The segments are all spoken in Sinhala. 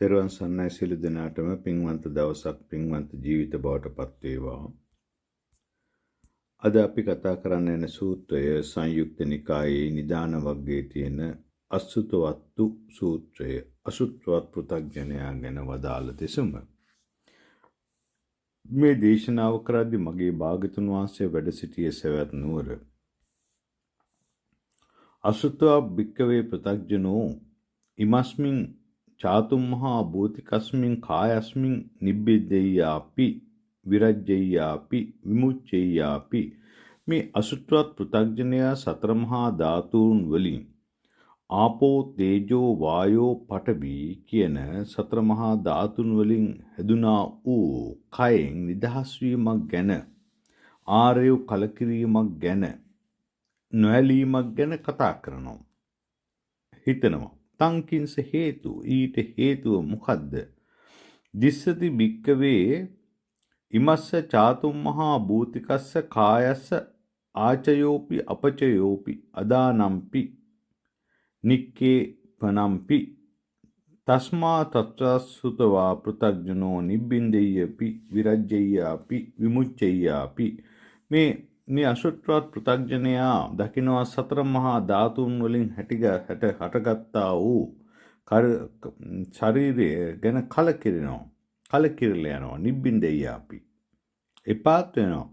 තෙරුවන් සරණයි සියලු දෙනාටම පින්වන්ත දවසක් පින්වන්ත ජීවිත බවට පත් වේවා. අද අපි කතා කරන්න යන සූත්‍රය සංයුක්ත නිකායේ නිදාන වග්ගයේ තියෙන අසුතවත්තු සූත්‍රය. අසුතවත් පෘථග්ජනයා ගැන වදාළ දෙසුම. මේ දේශනාව කරද්දී මගේ භාග්‍යතුන් වහන්සේ වැඩ සිටියේ සවැත් නුවර. අසුතවා භික්කවේ පෘථග්ජනෝ ඉමස්මින් චාතුම්මහා භූතිකස්මින් කායස්මින් නිබ්බිදෙය්‍යාපි විරජ්ජෙය්‍යාපි විමුච්ඡෙය්‍යාපි. මේ අසුත්වත් පෘථග්ජනයා සතර මහා ධාතුන් වලින් ආපෝ තේජෝ වායෝ පඨවි කියන සතර මහා ධාතුන් වලින් හැදුනා වූ කයෙන් නිදහස් වීමක් ගැන, ආර්ය කලකිරීමක් ගැන, නොඇලීමක් ගැන කතා කරනවා, හිතනවා. තංකින්ස හේතු, ඊට හේතුව මොකද්ද? දිස්සති භික්කවේ ඉමස්ස චාතුම් මහා භූතිකස්ස කායස්ස ආචයෝපි අපචයෝපි අදානම්පි නික්කේපනම්පි තස්මා තත්‍රසුතවා පෘථග්ජනෝ නිබ්බින්දෙය්‍යපි විරජ්ජෙය්‍යාපි විමුච්ඡෙය්‍යාපි. මේ මේ අසුත්වත් පෘථග්ජනයා දකිනවා සතර මහා ධාතුන් වලින් හටගත්තා වූ ශරීරය ගැන කලකිරෙනවා, කලකිරලා යනවා. නිබ්බින්දෙය්‍යාපි එපාත් වෙනවා.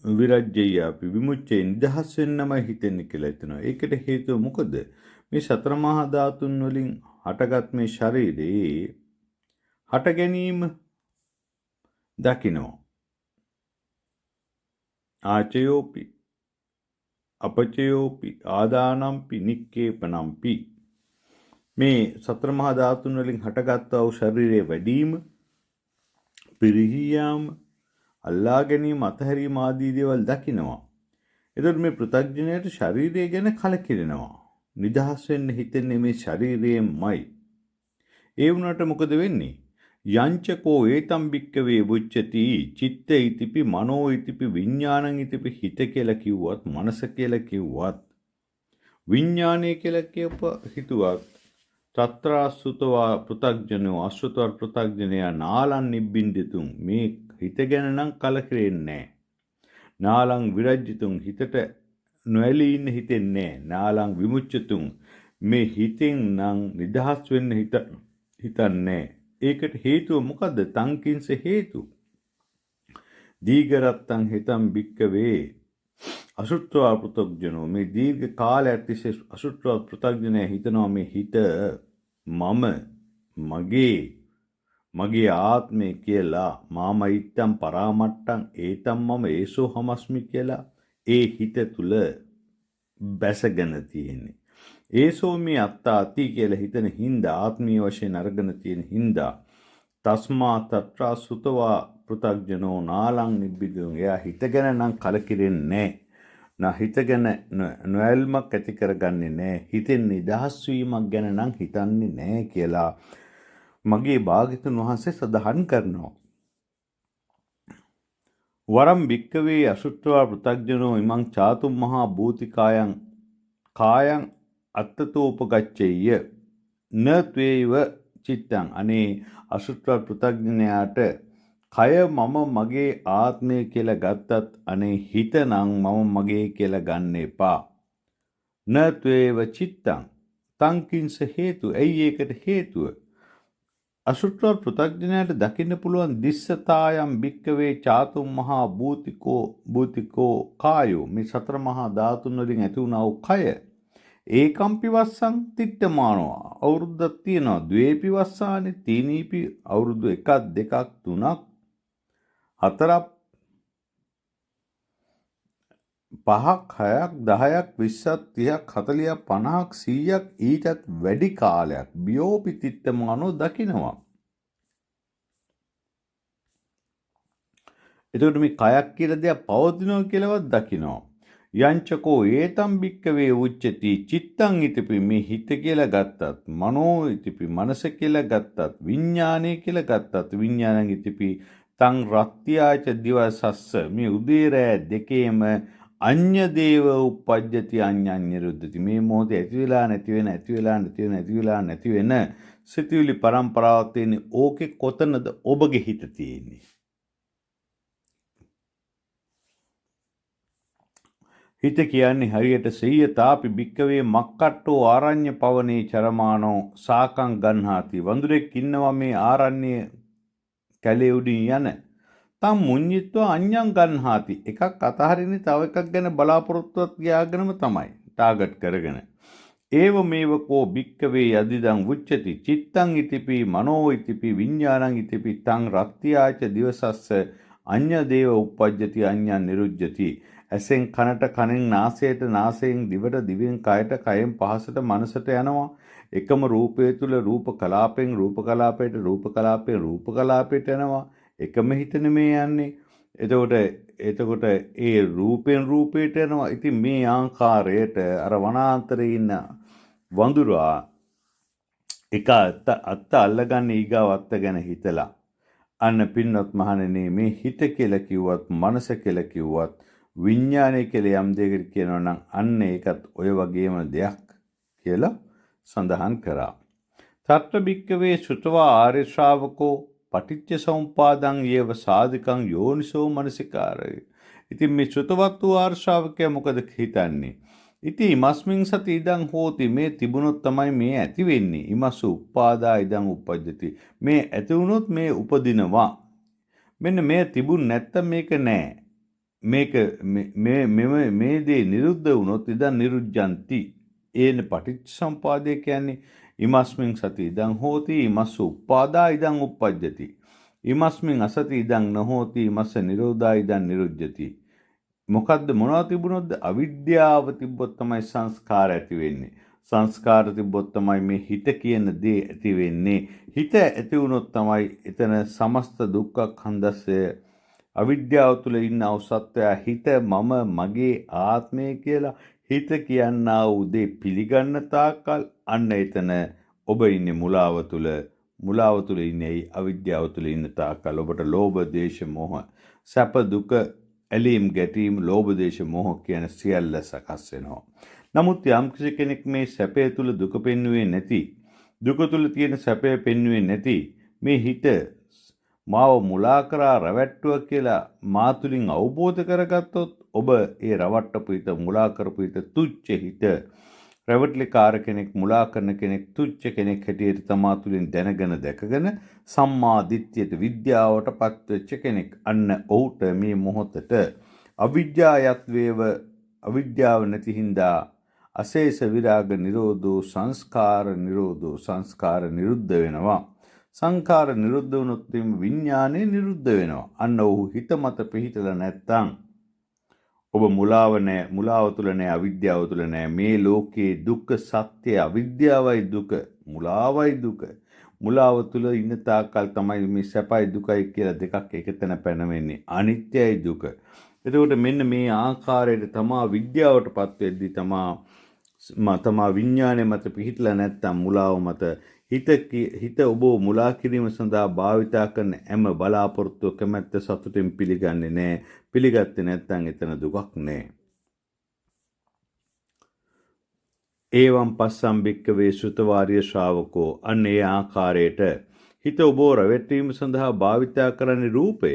විරජ්ජෙය්‍යාපි විමුච්ඡේ නිදහස් වෙන්නමයි හිතෙන්නේ කියලා හිතනවා. ඒකට හේතුව මොකද? මේ සතර මහා ධාතුන් වලින් හටගත් මේ ශරීරයේ හට ගැනීම දකිනවා. ආචයෝපි අපචයෝපි ආදානම්පි නික්කේපනම්පි. මේ සතර මහා ධාතුන් වලින් හටගත්තා වූ ශරීරයේ වැඩිම, පිරිහී යාම, අල්ලා ගැනීම, අතහැරීම ආදී දේවල් දකිනවා. එතකොට මේ පෘථග්ජනයට ශරීරය ගැන කලකිරෙනවා. නිදහස් වෙන්න හිතෙන්නේ මේ ශරීරයෙන්මයි. ඒ වුණාට මොකද වෙන්නේ? යංචකෝ ඒතම් භික්කවේ වුච්චති චිත්ත ඉතිපි මනෝ ඉතිපි විඥානං ඉතිපි. හිත කියලා කිව්වත්, මනස කියලා කිව්වත්, විඥානය කියලා කියප හිතුවත්, තත්‍රාසුතවා පෘථග්ජනෝ අසුතව පෘථග්ජනයා නාලං නිබ්බින්දිතුං. මේ හිත ගැන නම් කලකිරෙන්නේ නැහැ. නාලං විරජ්ජිතුං හිතට නොඇලී ඉන්න හිතෙන්නේ නැහැ. නාලං විමුච්ඡතුං මේ හිතෙන් නම් නිදහස් වෙන්න හිතන්නේ. ඒකට හේතුව මොකද්ද? තංකින්ස හේතු. දීඝරත්තං හිතං භික්කවේ අසුත්වා පෘථග්ජනෝ. මේ දීර්ඝ කාලයක් තිස්සේ අසුත්වා පෘථග්ජනයා හිතනවා මේ හිත මම, මගේ, මගේ ආත්මය කියලා, මාම ඉත්තම් පරාමට්ටං ඒතම් මම ඒසෝ හමස්මි කියලා ඒ හිත තුල බැසගෙන තියෙන්නේ. ඒසෝ මේ අත්තාති කියලා හිතන හින්දා, ආත්මීය වශයෙන් අරගෙන තියෙන හින්දා, තස්මා තත්‍රා සුතවා පෘථග්ජනෝ නාලං නිබ්බිදුං. එයා හිත ගැන නම් කලකිරෙන්නේ නැහැ. නා හිත ගැන නොඇල්මක් ඇති කරගන්නේ නැහැ. හිතෙන් නිදහස් වීමක් ගැන නම් හිතන්නේ නැහැ කියලා මගේ භාග්‍යතුන් වහන්සේ සඳහන් කරනවා. වරම් භික්කවේ අසුත්වා පෘථග්ජනෝ ඉමං චාතුම් මහා භූතිකායං කායං අත්තතෝපගච්ඡෙය්‍ය න ත්වේව චිත්තං. අනේ අසුත්වා පෘථග්ජනයාට කය මම මගේ ආත්මය කියලා ගත්තත් අනේ හිත නම් මම මගේ කියලා ගන්න එපා. න ත්වේව චිත්තං තංකින්ස හේතු. ඇයි ඒකට හේතුව? අසුත්වා පෘථග්ජනයාට දකින්න පුළුවන් දිස්සතායම් භික්කවේ චාතුම් මහා භූතිකෝ භූතිකෝ කායෝ. මේ සතර මහා ධාතුන් වලින් ඇති වුණා වූ කය ඒකම්පි වස්සං තිට්ඨමානෝ. අවුරුද්දක් තියෙනවා. ද්වේපි වස්සානි තීනීපි අවුරුදු 1 2 3 4 5 6 10ක් 20ක් 30ක් 40ක් 50ක් 100ක් ඊටත් වැඩි කාලයක් බියෝපි තිට්ඨමානෝ දකිනවා. එතකොට මේ කයක් කියලා දෙයක් පවතිනවා කියලාවත් දකිනවා. යංචකෝ ඒතම් භික්කවේ උච්චති චිත්තං ඉතිපි. මේ හිත කියලා ගත්තත්, මනෝ ඉතිපි මනස කියලා ගත්තත්, විඥානය කියලා ගත්තත්, විඥානං ඉතිපි තං රත්ත්‍යාච දිවසස්ස. මේ උදේ රෑ දෙකේම අඤ්ඤ දේව උප්පජ්ජති අඤ්ඤං නිරුද්ධති. මේ මොහොතේ ඇති වෙලා නැති වෙන, ඇති වෙලා නැති වෙන, ඇති වෙලා නැති වෙන සිතුවිලි පරම්පරාවක් තියෙන්නේ. ඕකේ කොතනද ඔබගේ හිත තියෙන්නේ? හිත කියන්නේ හරියට සෙය්‍යතාපි භික්කවේ මක්කට්ටෝ ආරණ්‍ය පවනේ චරමානෝ සාකං ගන්හාති. වඳුරෙක් ඉන්නවා මේ ආරණ්‍ය කැලේ උඩින් යන. තම් මුඤ්ඤිත්වා අඤ්ඤං ගන්හාති. එකක් අතහරින්නේ තව එකක් ගැන බලාපොරොත්තුවක් තියාගෙනම තමයි ටාගට් කරගෙන. ඒව මේව කෝ භික්කවේ යදිදං වුච්චති චිත්තං ඉතිපි මනෝ ඉතිපි විඤ්ඤාණං ඉතිපි තං රත්ත්‍යාච දිවසස්ස අඤ්ඤ දේව උප්පජ්ජති අඤ්ඤං නිරුජ්ජති. ඇසෙන් කනට, කනෙන් නාසයට, නාසයෙන් දිවට, දිවෙන් කයට, කයෙන් පහසට, මනසට යනවා. එකම රූපය තුල රූප කලාපෙන් රූප කලාපයට, රූප කලාපයෙන් රූප කලාපයට යනවා. එකම හිත නෙමේ යන්නේ. එතකොට ඒ රූපෙන් රූපයට යනවා. ඉතින් මේ ආකාරයට අර වනාන්තරේ ඉන්න වඳුරා එක අත්ත අල්ලගන්න ඊගාව අත්ත ගැන හිතලා, අන්න පින්වත් මහණෙනි, මේ හිත කියලා කිව්වත්, මනස කියලා කිව්වත්, විඥානය කියලා යම් දෙයකට කියනවා නම් අන්න ඒකත් ඔය වගේම දෙයක් කියලා සඳහන් කරා. තත්ත්ව භික්කවේ සුතවා ආර්ය ශ්‍රාවකෝ පටිච්ච සමුපාදං යේව සාධිකං යෝනිසෝ මනසිකාරය. ඉතින් මේ සුතවත් වූ ආර්ය ශ්‍රාවකයා මොකද හිතන්නේ? ඉතින් ඉමස්මින් සති ඉදං හෝති, මේ තිබුණොත් තමයි මේ ඇති වෙන්නේ. ඉමස්ස උප්පාදා ඉදං උප්පජ්ජති, මේ ඇති වුණොත් මේ උපදිනවා. මෙන්න මේ තිබුණ නැත්තම් මේක නෑ. මේක මේ මේ මේ දේ නිරුද්ධ වුණොත් ඉදං නිරුද්ධಂತಿ. ඒන පටිච්චසමුපාදය කියන්නේ ඉමස්මින් සති ඉදං හෝති, ඉමස්ස උප්පාදා ඉදං උප්පජ්ජති. ඉමස්මින් අසති ඉදං නොහෝති, ඉමස්ස නිරෝධා ඉදං නිරුද්ධති. මොකද්ද මොනවද තිබුණොත්ද? අවිද්‍යාව තිබ්බොත් තමයි සංස්කාර ඇති වෙන්නේ. සංස්කාර තිබ්බොත් තමයි මේ හිත කියන දේ ඇති වෙන්නේ. හිත ඇති වුණොත් තමයි එතන සමස්ත දුක්ඛ ඛණ්ඩස්ය. අවිද්‍යාව තුළ ඉන්න අවසත්වයා හිත මම මගේ ආත්මය කියලා හිත කියන්නා වූ දේ පිළිගන්න තාක්කල් අන්න එතන ඔබ ඉන්නේ මුලාව තුළ. මුලාව තුළ ඉන්නේ ඇයි? අවිද්‍යාව තුළ ඉන්න තාක්කල් ඔබට ලෝභ, දේශ, මොහ, සැප, දුක, ඇලීම්, ගැටීම්, ලෝභ, දේශ, මොහ කියන සියල්ල සකස් වෙනවා. නමුත් යම් කිසි කෙනෙක් මේ සැපය තුළ දුක පෙන්වුවේ නැති, දුක තුළ තියෙන සැපය පෙන්වුවේ නැති, මේ හිත මාව මුලා කරා රැවට්ටුවා කියලා මා තුලින් අවබෝධ කරගත්තොත් ඔබ ඒ රවට්ටපු හිත, මුලා කරපු හිත, තුච්ච හිත, රැවටිලිකාර කෙනෙක්, මුලා කරන කෙනෙක්, තුච්ච කෙනෙක් හැටියට තමා තුලින් දැනගෙන දැකගෙන සම්මා දිට්ඨියට, විද්‍යාවට පත්වෙච්ච කෙනෙක්. අන්න ඔහුට මේ මොහොතට අවිද්‍යායත්වේව, අවිද්‍යාව නැති හින්දා අශේෂ විරාග නිරෝධෝ සංස්කාර නිරෝධෝ, සංස්කාර නිරුද්ධ වෙනවා. සංඛාර නිරුද්ධ වුණොත් එimhe විඥානය නිරුද්ධ වෙනවා. අන්න ඔහු හිත මත පිහිටලා නැත්තම් ඔබ මුලාව නෑ, මුලාව තුල නෑ, අවිද්‍යාව තුල නෑ. මේ ලෝකයේ දුක්ඛ සත්‍ය අවිද්‍යාවයි දුක, මුලාවයි දුක. මුලාව තුල ඉන්න තාක්කල් තමයි මේ සැපයි දුකයි කියලා දෙකක් එකතැන පැනවෙන්නේ. අනිත්‍යයි දුක. එතකොට මෙන්න මේ ආකාරයට තමා විද්‍යාවට පත් වෙද්දී තමා විඥානය මත පිහිටලා නැත්තම් මුලාව මත හිත ඔබ මුලා කිරීම සඳහා භාවිතා කරන හැම බලාපොරොත්තුව කැමැත්ත සතුටින් පිළිගන්නේ නෑ. පිළිගත්තේ නැත්තම් එතන දුකක් නෑ. ඒවම් පස්සම් භික්කවේ සුතවාරිය ශ්‍රාවකෝ, අන්න ඒ ආකාරයට හිත ඔබ රැවටීම සඳහා භාවිතා කරන්නේ රූපය.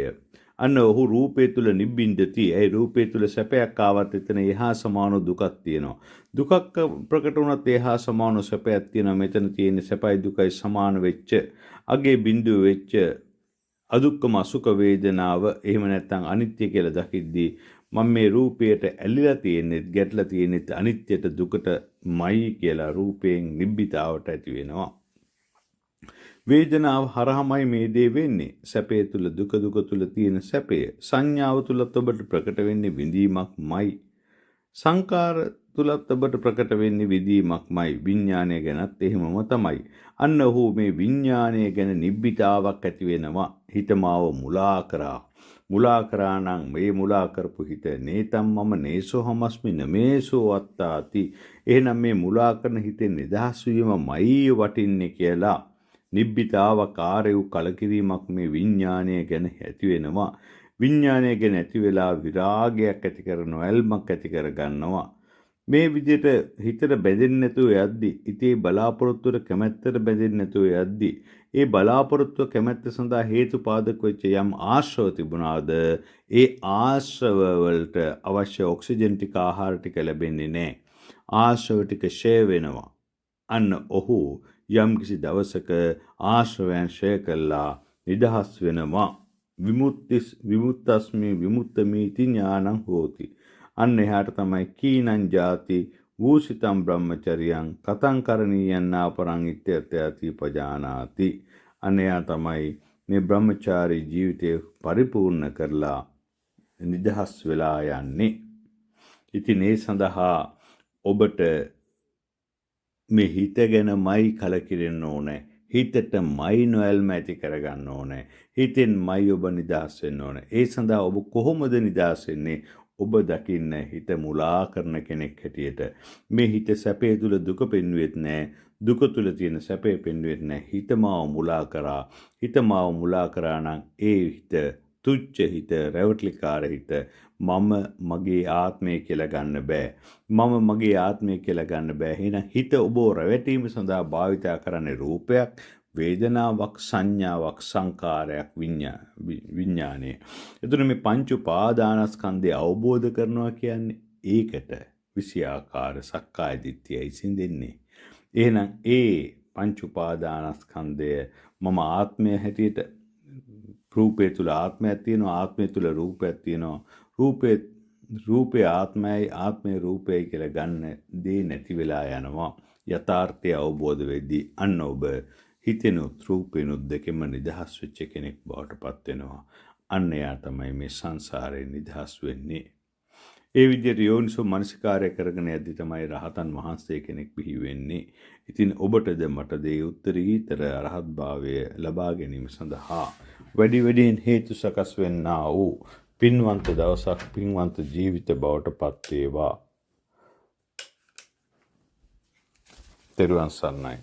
අන්න ඔහු රූපය තුල නිබ්බින්දති. ඒ රූපය තුල සැපයක් ආවත් එතන එහා සමාන දුකක් තියෙනවා. දුකක් ප්‍රකට වුණත් එහා සමාන සැපයක් තියෙනවා. මෙතන තියෙන සැපයි දුකයි සමාන වෙච්ච, අගේ බිඳුව වෙච්ච අදුක්කම අසුඛ වේදනාව, එහෙම නැත්නම් අනිත්‍ය කියලා දකිද්දී මම මේ රූපයට ඇලිලා තියෙන්නේ, ගැටලා තියෙන්නේ අනිත්‍යයට දුකටමයි කියලා රූපයෙන් නිබ්බිතාවට ඇති වෙනවා. වේදනාව හරහමයි මේ දේ වෙන්නේ. සැපය තුල දුක, දුක තුල තියෙන සැපය, සංඥාව තුලත් ඔබට ප්‍රකට වෙන්නේ විඳීමක්මයි. සංකාර තුලත් ඔබට ප්‍රකට වෙන්නේ විඳීමක්මයි. විඥානය ගැනත් එහෙමම තමයි. අන්න ඔහු මේ විඥානය ගැන නිබ්බිතාවක් ඇති වෙනවා. හිත මාව මුලා කරා. මුලා කරා නම් මේ මුලා කරපු හිත නේතම් මම නේසෝ හමස්මි නමේසෝ අත්තාති. එහෙනම් මේ මුලා කරන හිතෙන් නිදහස් වීමමයි වටින්නේ කියලා නිබ්බිතාව කාර්ය වූ කලකිරීමක් මේ විඥානය ගැන ඇති වෙනවා. විඥානය ගැන ඇති වෙලා විරාගයක් ඇති කරනවා, ඇල්මක් ඇති කර ගන්නවා. මේ විදිහට හිතට බැඳෙන්නේ නැතුව යද්දි, හිතේ බලාපොරොත්තුවට කැමැත්තට බැඳෙන්නේ නැතුව යද්දි, ඒ බලාපොරොත්තුව කැමැත්ත සඳහා හේතු පාදක වෙච්ච යම් ආශ්‍රව තිබුණාද, ඒ ආශ්‍රව වලට අවශ්‍ය ඔක්සිජන් ටික, ආහාර ටික ලැබෙන්නේ නැහැ. ආශ්‍රව ටික ෂය වෙනවා. අන්න ඔහු යම් කිසි දවසක ආශ්‍රවයන් ෂය කළා නිදහස් වෙනවා. විමුක්තස්මි විමුක්තමීති ඥානං හෝති. අන්න එහාට තමයි කීනං ජාති වූසිතං බ්‍රහ්මචරියං කතං කරණීයං නාපරං ඉත්‍යත්‍යාති පජානාති. අන්න එයා තමයි මේ බ්‍රහ්මචාරී ජීවිතය පරිපූර්ණ කරලා නිදහස් වෙලා යන්නේ. ඉතින් ඒ සඳහා ඔබට මේ හිත ගැනමයි කලකිරෙන්න ඕනේ. හිතටමයි නොඇල්ම ඇති කරගන්න ඕනේ. හිතෙන්මයි ඔබ නිදහස් වෙන්න ඕනේ. ඒ සඳහා ඔබ කොහොමද නිදහස් වෙන්නේ? ඔබ දකින්න හිත මුලා කරන කෙනෙක් හැටියට. මේ හිත සැපේ තුල දුක පෙන්වෙත් නෑ. දුක තුල තියෙන සැපේ පෙන්වෙත් නෑ. හිත මාව මුලා කරා. හිත මාව මුලා කරා නම් ඒ හිත තුච්ච හිත, රැවටිලිකාර හිත, මම මගේ ආත්මය කියලා ගන්න බෑ. මම මගේ ආත්මය කියලා ගන්න බෑ. එහෙනම් හිත ඔබ රැවටීම සඳහා භාවිතා කරන්නේ රූපයක්, වේදනාවක්, සංඥාවක්, සංකාරයක්, විඥානය. එතකොට මේ පංච උපාදානස්කන්ධය අවබෝධ කරනවා කියන්නේ ඒකට විෂයාකාර සක්කාය දිට්ඨියයි සිඳෙන්නේ. එහෙනම් ඒ පංච උපාදානස්කන්ධය මම ආත්මය හැටියට, රූපය තුල ආත්මයක් තියෙනවා, ආත්මය තුල රූපයක් තියෙනවා, රූපේ ආත්මයයි, ආත්මය රූපයයි කියලා ගන්න දේ නැති වෙලා යනවා. යථාර්ථය අවබෝධ වෙද්දී අන්න ඔබ හිතෙනුත් රූපෙනුත් දෙකෙන්ම නිදහස් වෙච්ච කෙනෙක් බවට පත් වෙනවා. අන්න එයා තමයි මේ සංසාරයෙන් නිදහස් වෙන්නේ. ඒ විදිහට යෝනිසෝ මනසිකාරය කරගෙන යද්දී තමයි රහතන් වහන්සේ කෙනෙක් බිහි වෙන්නේ. ඉතින් ඔබටද මටද ඒ උත්තරීතර රහත් භාවය ලබා ගැනීම සඳහා වැඩි වැඩියෙන් හේතු සකස් වෙන්නා වූ පින්වන්ත දවසක්, පින්වන්ත ජීවිත බවට පත් වේවා. තෙරුවන් සරණයි.